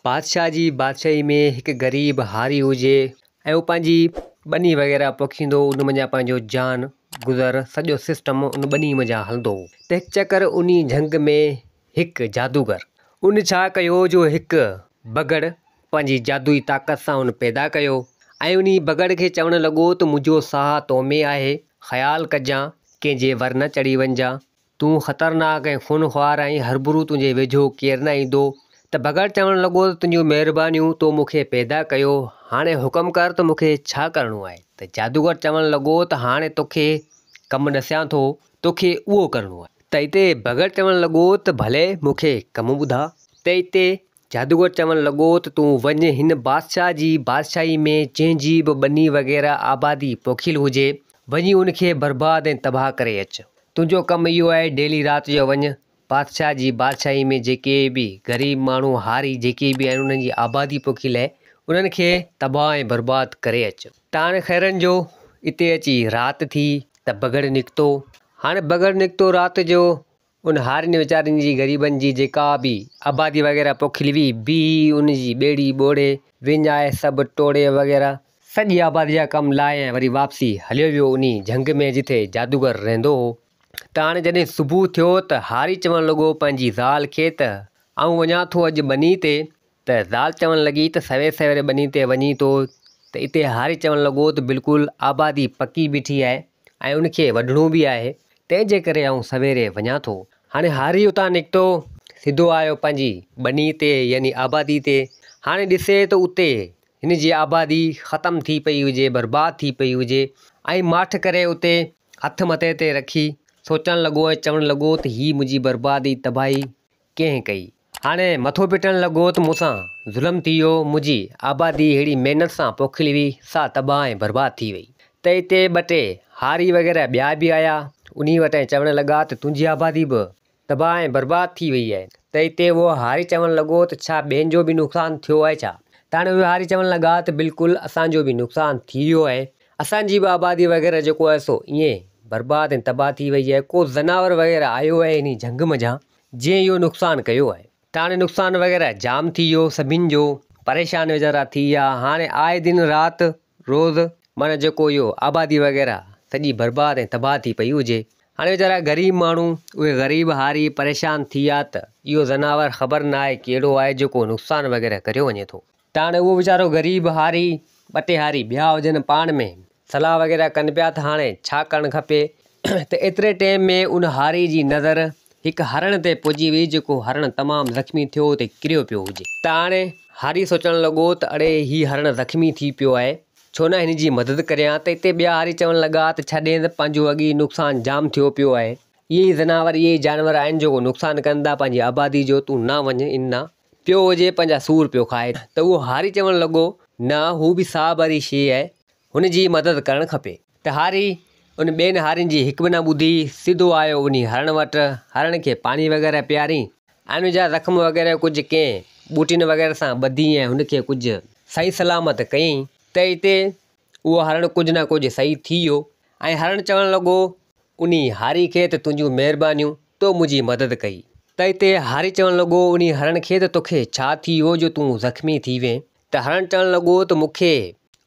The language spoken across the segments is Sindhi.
بادشاهه جي بادشاهي ۾ هڪ غريب هاري هجي ۽ هو پنهنجي ٻني وغيره پوکيندو هو، ان منجهان پنهنجو جان گذر سڄو سسٽم ان ٻني منجهان هلندو هو ته هڪ چڪر انهي جهنگ ۾ هڪ جادوگر ان ڇا ڪيو جو هڪ بگهڙ پنهنجي جادوئي طاقت سان ان پيدا ڪيو ۽ انهي بگهڙ کي چوڻ لڳو ته منهنجو ساهه تو ۾ آهي خيال ڪجان ڪنهن جي ور نه چڙهي وڃجان تون خطرناڪ ۽ خونخوار آهين، هربرو تنهنجي ويجهو ڪير نه ايندو. ته بگهڙ چوڻ لڳو ته تنهنجون مهربانيون، تو مون کي پيدا ڪيو، هاڻي حڪم ڪر ته مون کي ڇا ڪرڻو آهي؟ ته جادوگر چوڻ لڳو ته هاڻي توکي ڪم ڏسيان ٿو، توکي اهو ڪرڻو آهي. ته اتي بگهڙ چوڻ لڳو ته ڀلي مون کي ڪم ٻڌاء. ته اتي جادوگر چوڻ لڳو ته تون وڃ هن بادشاهه جي بادشاهي ۾ جنهن جي به ٻني وغيره آبادي پوکيل هجي، وڃي ان کي برباد ۽ تباهه ڪري اچ. تنهنجو ڪم اهو آهي ڊيلي رات جو وڃ بادشاهه جي بادشاهي ۾ جيڪي به غريب ماڻهو هاري جيڪي به آهن انهن جي آبادي پوکيل آهي انهن کي تباهه ۽ برباد ڪري اچ. ته هاڻي خيرن جو اتي اچي رات ٿي ته بگهڙ نڪتو. هاڻي بگهڙ نڪتو رات جو ان هارين ويچارن جي غريبن جي جيڪا به آبادي وغيره پوکيل هئي بيهي ان جي ٻيڙي ٻوڙي وڃائي سڀ ٽوڙي وغيره سڄي آبادي جا ڪم لاهي ۽ وري واپسي هليو ويو انهي جهنگ ۾ جتي جادوگر رهندو هو. ته هاڻي جڏهن صبح ٿيو ته هاري چوڻ لڳو پنهنجي زال کي ته آئون وڃان ٿو اڄ ٻني تي ته زال چوڻ لڳي ته سوير سوير ٻني تي وڃين ٿو ته اتي هاري چوڻ لڳو ته بلڪل آبادي پڪي بيٺي آهي ۽ ان کي وڍڻو به آهي تنهن جي ڪري آئون سويري وڃان ٿو. هاڻي هاري اتان نڪتو سڌو آيو پنهنجي ٻني تي يعني آبادي تي هاڻي ڏسي ته اتي هن جي آبادي ختم ٿي پئي هجي، برباد ٿي پئي هجي ۽ ماٺ ڪري اتي هٿ مٿي تي رکي سوچڻ لڳو ۽ چوڻ لڳو ته هي منهنجي بربادي تباهي ڪنهن ڪئي؟ هاڻي مٿو پٽڻ لڳو ته مون سان ظلم ٿي ويو، منهنجي آبادي ههڙي محنت سان پوکيل هئي سا تباهه ۽ برباد ٿي وئي. ته اتي ٻه ٽي هاري وغيره ٻيا به آيا انهي وٽ ۽ چوڻ لڳا ته تنهنجي آبادي به تباهه ۽ برباد ٿي وئي آهي ته اتي اهو هاري چوڻ لڳو ته ڇا ٻين جو به نقصان ٿيو آهي ڇا؟ ته هاڻي اهي هاري چوڻ لڳا ته بلڪل اسان جو به نقصان ٿي ويو آهي اسان جي به آبادي وغيره جيڪو آهي سو ائين برباد ۽ تباهه ٿي وئي آهي ڪو زناور وغيره آيو آهي انهي جهنگ منجهان جنهن اهو نقصان ڪيو آهي ته هاڻي نقصان وغيره جام ٿي ويو سڀن جو پريشان ويچارا ٿي ويا هاڻي آئي دن رات روز معنيٰ جيڪو اهو آبادي وغيره سڄي برباد ۽ تباهه ٿي پئي هجي. هاڻي ويچارا غريب ماڻهو اهي غريب هاري پريشان ٿي ويا ته اهو زناور خبر ناهي ڪهڙو آهي جيڪو نقصان وغيره ڪريو وڃي ٿو. ته هاڻي اهو ويچارو غريب هاري ٻه ٽي هاري ٻيا هجن پاڻ ۾ صلاح وغيره ڪن پيا ته هاڻي ڇا ڪرڻ کپي ته ايتري ٽيم ۾ ان هاري جي نظر هڪ هرڻ تي پئجي وئي جيڪو هرڻ تمام زخمي ٿيو اتي ڪريو پيو هجي. ته هاڻي هاري سوچڻ لڳو ته اڙي هي هرڻ زخمي ٿي پيو آهي ڇو نه هن جي مدد ڪريان ته اتي ٻيا هاري چوڻ لڳا ته ڇڏين ته پنهنجو اڳ ئي نقصان جام ٿيو پيو آهي اهي ئي زناور اهي ئي جانور آهن جيڪو نقصان ڪن ٿا پنهنجي آبادي جو تون نه وڃ ان نا پيو هجي پنهنجا سور پيو کائي ته اهو هاري چوڻ لڳو نه هو به ساهه ڀري شيء آهي هن جي مدد ڪرڻ کپي. ته هاري ان ٻين هارين جي هڪ به نه ٻڌي، سڌو آيو انهي هرڻ وٽ، هرڻ کي پاڻي وغيره پيارين ۽ ان جا زخم وغيره ڪجهه ڪنهن ٻوٽين وغيره سان ٻڌي ۽ هن کي ڪجهه صحيح سلامت ڪيائين ته اتي اهو هرڻ ڪجهه نه ڪجهه صحيح ٿي ويو ۽ هرڻ چوڻ لڳو انهي هاري کي ته تنهنجون مهربانيون تو منهنجي مدد ڪئي. ته اتي هاري چوڻ لڳو انهي هرڻ کي ته توکي ڇا ٿي ويو جو تون زخمي ٿي وئين؟ ته هرڻ چوڻ لڳو ته مون کي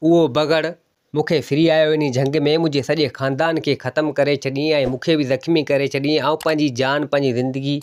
اهو بگهڙ مون کي ڦري آيو انهي جهنگ ۾ منهنجي سڄي خاندان کي ختم ڪري ڇڏيائين ۽ مون کي به زخمي ڪري ڇڏيائين آئون پنهنجي جان پنهنجي زندگي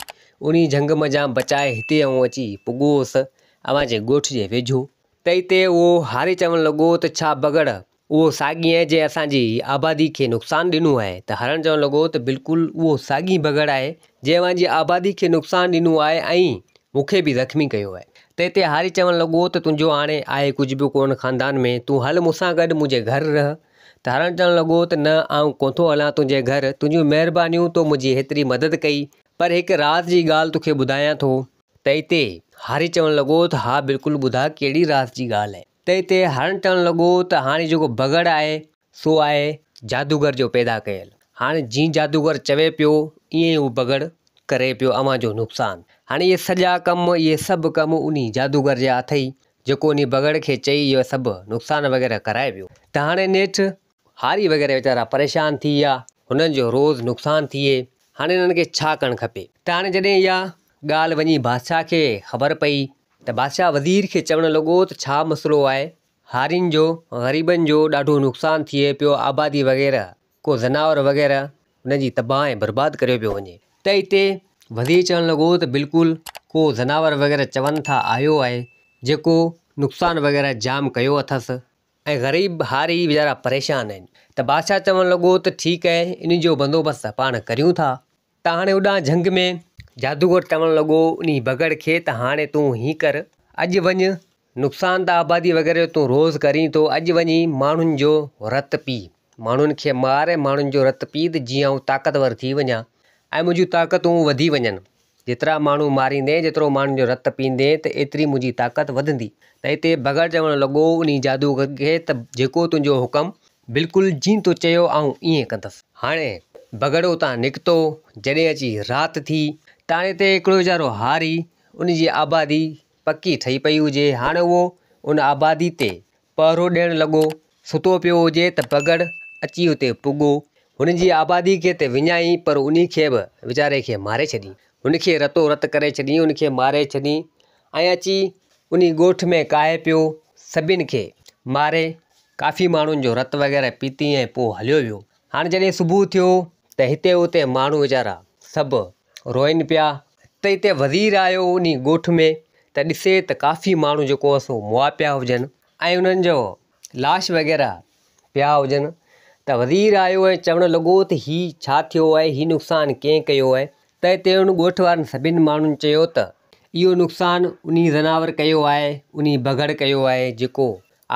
انهي جهنگ منجهان بچائي هتي آئون اچي پڳو هوس اوهان جي ڳوٺ جي ويجهو. ته اتي اهو هاري چوڻ لڳو ته ڇا بگهڙ اهو ساڳي آهي جنهن اسان جي آبادي کي نقصان ڏنو آهي ته هرڻ چوڻ لڳو ته بلڪل اهو ساڳي بگهڙ آهي جنهن اوهان جي آبادي کي نقصان ڏنو آهي ۽ مون کي به زخمي ڪيو آهي ته اتي هاري چوڻ لڳو ته تنهنجو هاڻي آهي ڪجهه به ڪونه خاندان ۾ تون هل مون سان گڏ منهنجي گهر رهه ته هرڻ چوڻ لڳو ته نه آئون ڪونه ٿو هلان تنهنجي گهر تنهنجون مهربانيون تو منهنجي هيتري مدد ڪئي پر هڪ راز جي ڳالهه توکي ٻڌايان ٿو ته اتي هاري چوڻ لڳو ته ها بلڪل ٻڌاء ڪهڙي راز جي ڳالهه آهي. ته اتي هرڻ چوڻ لڳو ته هاڻي جيڪو بگهڙ آهي سو آهي جادوگر جو پيدا ڪيل. هاڻي جيئن جادوگر چوي پيو ائين ئي هو بگهڙ ڪري پيو اوهان جو نقصان. هاڻي اهي سڄا ڪم اهي سڀ ڪم انهي جادوگر جا اٿئي جيڪو انهي بگهڙ کي چئي اهي سڀ نقصان وغيره ڪرائي پيو. ته هاڻي نيٺ هاري وغيره ويچارا پريشان ٿي ويا هنن جو روز نقصان ٿئي هاڻي انهن کي ڇا ڪرڻ کپي. ته هاڻي جڏهن اها ڳالهه وڃي بادشاهه کي خبر پئي ته بادشاهه وزير کي چوڻ لڳو ته ڇا مسئلو آهي، هارين جو، غريبن جو ڏاڍو نقصان ٿئي پيو، آبادي وغيره، ڪو زناور وغيره ان جي تباهه ۽ برباد ڪريو پيو وڃي. ته اتي وزير چوڻ لڳو ته بلڪل ڪو زناور وغيره چون ٿا آيو آهي، جيڪو نقصان وغيره جام ڪيو اٿس ۽ غريب هاري ويچارا پريشان آهن ته بادشاهه چوڻ لڳو ته ٺيڪ آهي انهي جو بندوبست پاڻ ڪريون ٿا ته هاڻي هوڏانهن جهنگ ۾ جادوگر چوڻ لڳو انهي بگهڙ کي ته هاڻي تون هين ڪر اڄ وڃ نقصان ته آبادي وغيره جو تون روز ڪرين ٿو اڄ وڃي ماڻهن جو رت پي ماڻهن کي مار ۽ ماڻهن جو رت پي ته جيئن آئون طاقتور ٿي وڃان ۽ منهنجون طاقتون وڌي وڃن جيترا ماڻهو ماريندين، جيترو ماڻهن جو رت پيئندين ته ايتري منهنجي طاقت وڌندي. ته اتي بگهڙ چوڻ لڳو انهي جادوگر کي ته جيڪو تنهنجو حڪم، بلڪل جيئن تو چيو آئون ائين ڪندس. هاڻي بگهڙ اتان نڪتو، جڏهن اچي رات ٿي، ته هاڻي اتي هڪڙو ويچارو هاري، ان جي آبادي پڪي ٺهي پئي هجي، هاڻي اهو ان آبادي تي پهرو ڏيڻ لڳو. ستو پيو هجي ته بگهڙ اچي اتي پڳو. هن جي آبادي کي ته وڃائين پر انهي کي به ويچاري کي ماري ڇڏين. هن کي رتو رت ڪري ڇڏين، ان کي ماري ڇڏين ۽ اچي انهي ڳوٺ ۾ ڪاهي پيو. سڀن کي ماري ڪافي ماڻهن جو رت وغيره پيتي ۽ پوء هليو ويو. هاڻي جڏهن صبح ٿيو ته هتي اتي ماڻهو ويچارا سڀ روئن پيا ته اتي وزير آيو انهي ڳوٺ ۾ ته ڏسي ته ڪافي ماڻهو جيڪو سو مئا پيا هجن ۽ انهن جو لاش وغيره پيا هجن ته وزير آيو ۽ چوڻ لڳو ته هي ڇا ٿيو آهي هي نقصان ڪنهن ڪيو آهي ته اتي ان ڳوٺ وارن سڀن ماڻهن چيو ته اهو نقصان انهي زناور ڪيو آهي انهي بگهڙ ڪيو آهي جيڪو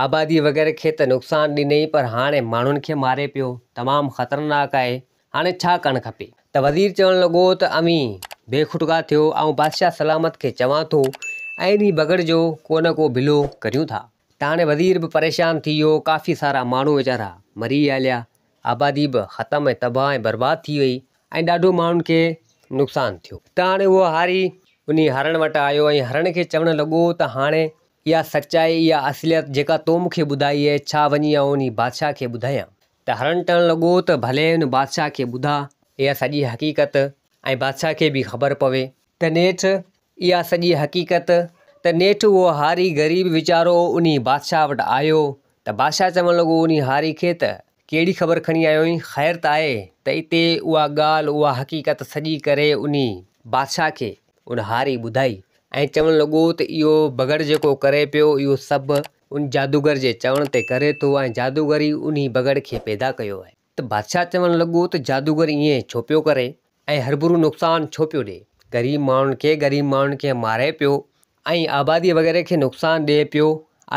آبادي وغيره کي ته نقصان ڏنئي پر هاڻي ماڻهن کي ماري پيو تمام خطرناڪ آهي هاڻي ڇا ڪرڻ کپي؟ ته وزير چوڻ لڳو ته اوهين بي کٽڪا ٿيو، آئون بادشاهه سلامت کي چوان ٿو ۽ انهي بگهڙ جو ڪو نه ڪو بلو ڪريون ٿا. ته هاڻي وزير به پريشان ٿي ويو، ڪافي سارا ماڻهو ويچارا مري هليا، آبادي به ختم ۽ تباهه ۽ برباد ٿي وئي ۽ ڏاڍو ماڻهن کي نقصان ٿيو. ته هاڻي اهو هاري انهي هرڻ وٽ آيو ۽ هرڻ کي چوڻ لڳو ته هاڻي اها سچائي، اها اصليت جيڪا تو مون کي ٻڌائي آهي، ڇا وڃي آئون انهي بادشاهه کي ٻڌايان؟ ته هرڻ ٽرڻ لڳو ته ڀلي ان بادشاهه کي ٻڌاء اها سڄي حقيقت ۽ بادشاهه کي به خبر پوي. ته نيٺ اها سڄي حقيقت ته نيٺ اهو هاري غريب ويچارو انهي بادشاهه وٽ آيو ته بادشاهه چوڻ لڳو انهي هاري کي ته ڪهڙي خبر کڻي آيو آهين خير ته آهي ته اتي اها ڳالهه اها حقيقت سڄي ڪري انهي بادشاهه کي ان هاري ٻڌائي ۽ چوڻ لڳو ته اهو بگهڙ جيڪو ڪري پيو اهو سڀ ان جادوگر جي چوڻ تي ڪري ٿو ۽ جادوگر ئي انهي بگهڙ کي پيدا ڪيو آهي. ته بادشاهه چوڻ لڳو ته جادوگر ائين ڇو پيو ڪري ۽ هرڀرو نقصان ڇو پيو ڏئي؟ غريب ماڻهن کي غريب ماڻهن کي ماري پيو ۽ آبادي وغيره کي نقصان ڏئي پيو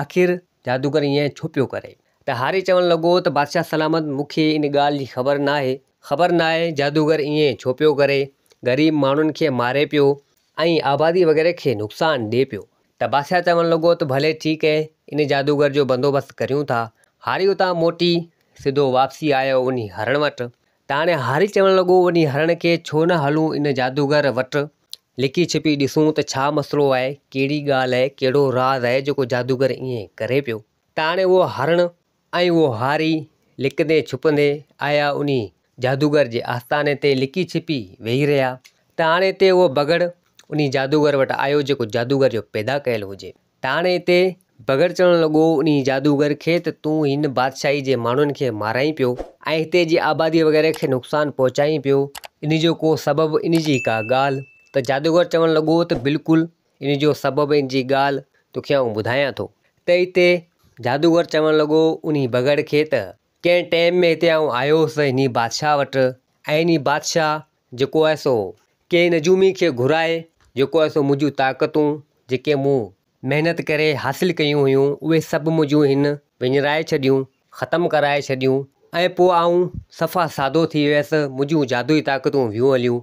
آخر جادوگر ائين ڇو پيو ڪري؟ ته هاري چوڻ لڳو ته بادشاهه سلامت مون کي ان ڳالهه جي خبر ناهي، خبر ناهي جادوگر ائين ڇو پيو ڪري، غريب ماڻهن کي ماري پيو ۽ آبادي وغيره کي نقصان ڏئي پيو. ته بادشاهه چوڻ لڳو ته ڀلي ٺيڪ اهي، ان جادوگر جو بندوبست ڪريون ٿا. هاري اتان موٽي سڌو واپسي آيو انهي هرڻ وٽ. ته هاڻي هاري چوڻ لڳو انهي هرڻ کي ڇو نه هلون ان جادوگر وٽ، لڪي ڇپي ڏسون ته ڇا مسئلو آهي، ڪهڙي ڳالهه آهي، ڪهڙو راز آهي جيڪو جادوگر ائين ڪري پيو. ته هاڻي اهو هرڻ ۽ اهو هاري لڪندي ڇپندي آيا انهي جادوگر جي آستاني تي لڪي ڇپي ويهي رهيا ته هاڻي هتي اهو بگهڙ انهي جادوگر وٽ آيو جيڪو جادوگر جو پيدا ڪيل هجي ته هاڻي هتي بگهڙ چوڻ لڳو انهي جادوگر کي ته تون هن بادشاهي جي ماڻهن کي مارائين پيو ۽ هتي جي آبادي وغيره کي نقصان پهچائين پيو انهي جو ڪو سبب انهي جي ڪا ڳالهه ته جادوگر چوڻ لڳو ته بلڪل ان جو سبب ان جي ڳالهه توکي آئون ٻڌايان ٿو. ته اتي جادوگر چوڻ لڳو انهي بگهڙ کي ته، ڪنهن ٽيم ۾ هتي آئون آيو هوس انهي بادشاهه وٽ ۽ انهي بادشاهه جيڪو آهي سو ڪنهن نجومي کي گهرائي جيڪو آهي سو منهنجون طاقتون جيڪي مون محنت ڪري حاصل ڪيون هيون اهي سڀ منهنجون هن وڃرائي ڇڏيون، ختم ڪرائي ڇڏيون ۽ پوء آئون صفا سادو ٿي ويس منهنجون جادوئي طاقتون ويون هليون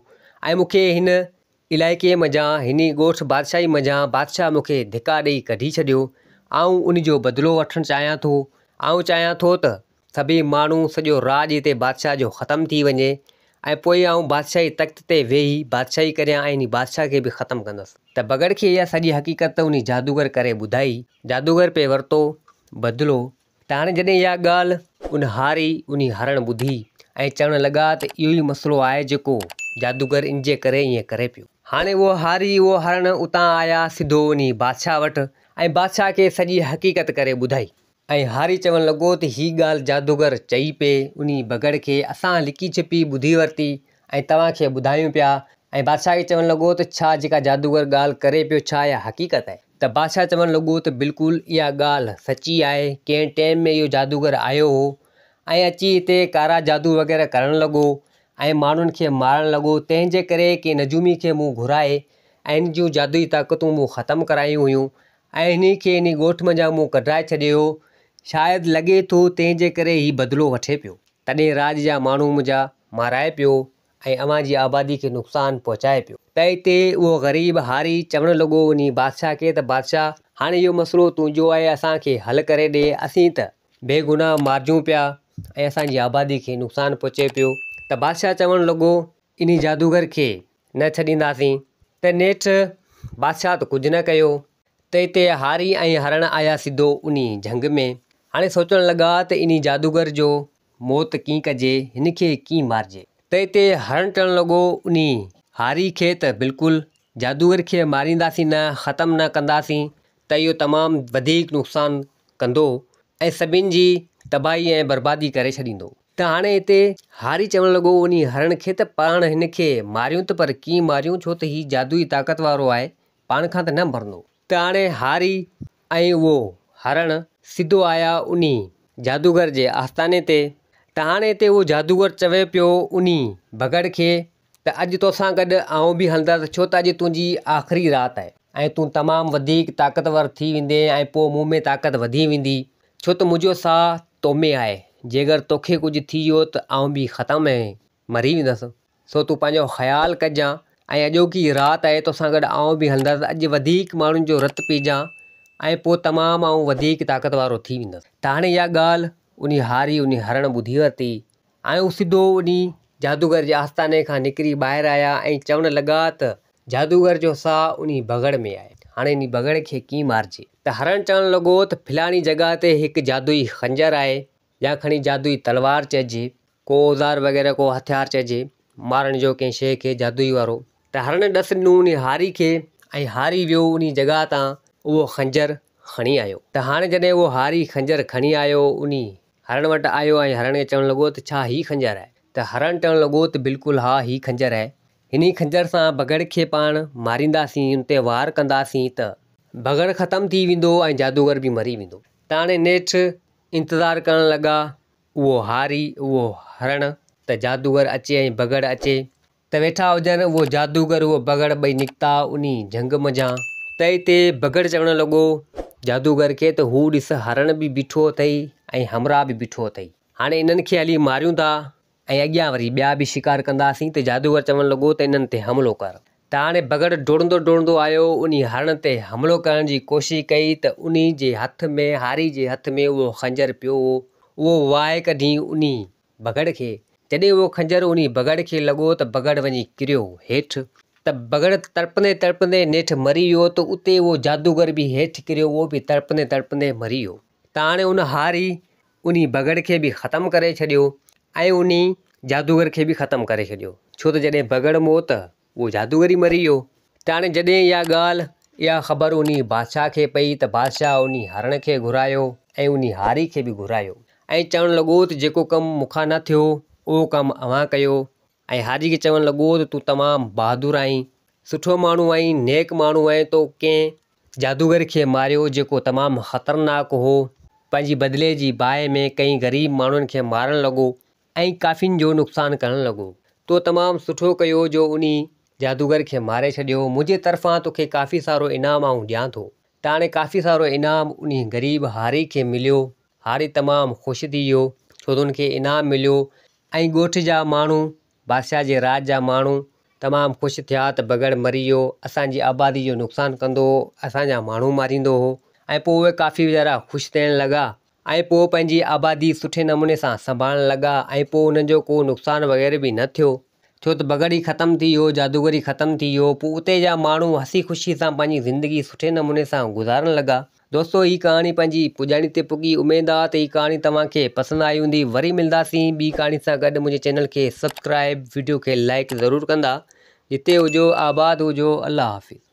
۽ مون کي هن علائقي منجهان، هني ڳوٺ بادشاهي منجهان بادشاهه مون کي ڌڪا ڏيئي ڪڍي ڇڏيو. آئون ان جو بدلو وٺڻ چاهيان ٿو. آئون چاهيان ٿو ته سڀيئي ماڻهو، سڄو راڄ هتي بادشاهه جو ختم ٿي وڃي ۽ پوء آئون بادشاهي تخت تي ويهي بادشاهي ڪريان ۽ انهي بادشاهه کي به ختم ڪندس. ته بگهڙ کي اها سڄي حقيقت انهي جادوگر ڪري ٻڌائي. جادوگر پئي ورتو بدلو. ته هاڻي جڏهن اها ڳالهه ان هاري انهي هرڻ ٻڌي ۽ چوڻ لڳا ته اهو ئي مسئلو آهي جيڪو جادوگر ان جي ڪري ائين ڪري پيو. هاڻي اهو هاري اهو هرڻ اتان آيا سڌو وڃي بادشاهه وٽ ۽ بادشاهه کي سڄي حقيقت ڪري ٻڌائي. ۽ هاري چوڻ لڳو ته هي ڳالهه جادوگر چئي پئي انهي بگهڙ کي اسان لڪي ڇپي ٻڌي ورتي ۽ توهان کي ٻڌايون پيا ۽ بادشاهه کي چوڻ لڳو ته ڇا جيڪا جادوگر ڳالهه ڪري پيو ڇا اها حقيقت آهي؟ ته بادشاهه چوڻ لڳو ته بلڪل اها ڳالهه سچي آهي ڪنهن ٽيم ۾ اهو جادوگر آيو هو ۽ اچي هتي ڪارا جادو وغيره ڪرڻ لڳو ۽ ماڻهن کي مارڻ لڳو تنهن جي ڪري ڪنهن نجومي کي مون گهرائي ۽ هن جون جادوئي طاقتون مون ختم ڪرايون هيون ۽ هن کي انهي ڳوٺ منجهان مون ڪڍرائي ڇڏيو هو شايد لڳي ٿو تنهن جي ڪري هي بدلو وٺي پيو تڏهن راڄ جا ماڻهو منهنجا مارائي پيو ۽ اوهان جي آبادي کي نقصان پهچائي پيو. ته اتي اهو غريب هاري چوڻ لڳو انهي بادشاهه کي ته بادشاهه هاڻي اهو مسئلو تنهنجو آهي اسان کي حل ڪري ڏي اسين ته بيگناهه مارجون پيا ۽ اسان جي آبادي کي نقصان پهچي پيو ته بادشاهه چوڻ لڳو انهي جادوگر کي نه ڇڏينداسين ته نيٺ بادشاهه ته ڪجهه نه ڪيو ته اتي هاري ۽ هرڻ آيا سڌو انهي جهنگ ۾ هاڻي سوچڻ لڳا ته انهي جادوگر جو موت ڪيئن ڪجي هن کي ڪيئن مارجي ته اتي هرڻ چوڻ لڳو انهي هاري کي ته بلڪل جادوگر کي مارينداسين نه ختم نه ڪنداسين ته اهو تمام وڌيڪ نقصان ڪندو ۽ سڀن جي تباهي ۽ بربادي ڪري ڇڏيندو. ته هاڻي هتي هاري چوڻ لڳو انهي هرڻ کي ته پاڻ هن کي ماريون ته پر ڪيئن ماريون ڇو ته هي جادوئي طاقت وارو آهي پاڻ کان ته نه مرندو. ته هاڻي هاري ۽ اهو هرڻ سڌو آيا انهي جادوگر جي آستاني تي ته هاڻي هتي اهو جادوگر چوي پيو انهي بگهڙ کي ته اڄ توسان گڏ آئون به هلندس ڇو ته اڄ تنهنجي آخري رات آهي ۽ تون تمام وڌيڪ طاقتور ٿي ويندين ۽ پوء مون ۾ طاقت وڌي ويندي ڇو ته منهنجو ساهه تو ۾ آهي جيڪر توکي ڪجهه ٿي ويو ته آئون به ختم ۽ مري ويندس سو تون پنهنجو خيال ڪجان ۽ اڄوڪي رات آهي توسان گڏ آئون به هلندس اڄ وڌيڪ ماڻهن جو رت پيجان ۽ پوء تمام آئون وڌيڪ طاقت وارو ٿي ويندس ته هاڻي اها ڳالهه انهي هاري انهي هرڻ ٻڌي ورتي ۽ هو سڌو انهي جادوگر جي آستاني کان نڪري ٻاهر آيا ۽ چوڻ لڳا ته جادوگر جو ساهه انهي بگهڙ ۾ آهي، هاڻي انهي بگهڙ کي ڪيئن مارجي؟ ته هرڻ چوڻ لڳو ته فلاڻي جڳهه تي هڪ جادوئي خنجر آهي يا کڻي جادوئي تلوار چئجي، ڪو اوزار وغيره ڪو هٿيار چئجي، مارڻ جو ڪنهن شيء کي جادوئي وارو. ته هرڻ ڏس ڏنو انهي هاري کي ۽ هاري ويو انهي جڳهه تان اهو خنجر کڻي آيو. ته هاڻي جڏهن اهو هاري خنجر کڻي آيو انهي هرڻ وٽ آيو ۽ هرڻ کي چوڻ لڳو ته ڇا هي خنجر آهي؟ ته هرڻ چوڻ لڳو ته بلڪل ها هي خنجر آهي. هن ئي خنجر سان بگهڙ کي پاڻ مارينداسين، ان تي وار ڪنداسين ته بگهڙ ختم ٿي ويندو ۽ جادوگر به مري ويندو. ته هاڻي نيٺ انتظار ڪرڻ لڳا اهو هاري، اهو هرڻ ته جادوگر اچي ۽ بگهڙ اچي. ته ويٺا هجن، اهو جادوگر اهو بگهڙ ٻئي نڪتا انهي جهنگ منجهان. ته اتي بگهڙ چوڻ لڳو جادوگر کي ته هو ڏس هرڻ به بيٺو اٿئي ۽ همراهه به بيٺو اٿئي، هاڻي انهن کي هلي ماريون ٿا ۽ اڳيان وري ٻيا به شڪار ڪنداسين ته جادوگر چوڻ لڳو ته انهن تي حملو ڪر. ته هاڻي بگهڙ ڊوڙندو ڊوڙندو آيو انهي هرڻ تي حملو ڪرڻ جي ڪوشش ڪئي ته انهي جي هٿ ۾ هاري جي هٿ ۾ اهو خنجر پيو هو، اهو واء ڪڍي انهي بگهڙ کي جڏهن اهو خنجر انهي بگهڙ کي لڳو ته بگهڙ وڃي ڪريو هيٺ ته بگهڙ تڙپندي تڙپندي نيٺ مري ويو ته اتي اهو جادوگر به هيٺ ڪريو اهو به تڙپندي تڙپندي مري ويو ته هاڻي ان هاري انهي بگهڙ کي به ختم ڪري ڇڏيو ۽ انهي جادوگر کي به ختم ڪري ڇڏيو ڇو ته جڏهن بگهڙ مئو ته اهو جادوگر ئي مري ويو. ته هاڻي جڏهن اها ڳالهه، اها خبر انهي بادشاهه کي پئي ته بادشاهه انهي هرڻ کي گهرايو ۽ انهي هاري کي به گهرايو ۽ چوڻ لڳو ته جيڪو ڪم مون کان نه ٿيو، اهو ڪم اوهان ڪيو ۽ هاري کي چوڻ لڳو ته تون تمام بهادر آهين، سٺو ماڻهو آهين، نيڪ ماڻهو آهين، تو ڪنهن جادوگر کي ماريو جيڪو تمام خطرناڪ هو، پنهنجي بدلي جي باهه ۾ ڪئين غريب ماڻهن کي مارڻ لڳو ۽ ڪافين جو نقصان ڪرڻ لڳو. تو تمام سٺو ڪيو جو انهي جادوگر کي ماري ڇڏيو. منهنجي طرفان توکي ڪافي سارو انعام آئون ڏيان ٿو. ته هاڻي ڪافي سارو انعام انهي غريب هاري کي مليو. هاري تمام خوش ٿي ويو ڇو ته ان کي انعام مليو ۽ ڳوٺ جا ماڻهو، بادشاهه جي راڄ جا ماڻهو تمام خوش ٿيا ته بگهڙ مري ويو، اسان جي آبادي جو نقصان ڪندو هو، اسان جا ماڻهو ماريندو هو ۽ پوء اهي ڪافي ويچارا خوش ٿيڻ لڳا. ۽ پوء پنهنجي آبادي سٺي نموني سان سنڀالڻ لڳا ۽ پوء انهن جو ڪو نقصان وغيره به نه ٿيو، ڇو ته بگهڙ ئي ختم ٿي ويو، جادوگري ختم ٿي ويو، پوء اتي جا ماڻهو هسي خوشي سان پنهنجي زندگي سٺي نموني سان گذارڻ لڳا. دوستو هي ڪهاڻي پنهنجي پڄاڻي تي پڳي، اميد آ ته هي ڪهاڻي توهان کي پسند آئي هوندي، وري ملنداسين ٻي ڪهاڻي سان گڏ، منهنجي چينل کي سبسڪرائب، وڊيو کي لائيڪ ضرور ڪندا. جتي هجو آباد هجو الله حافظ.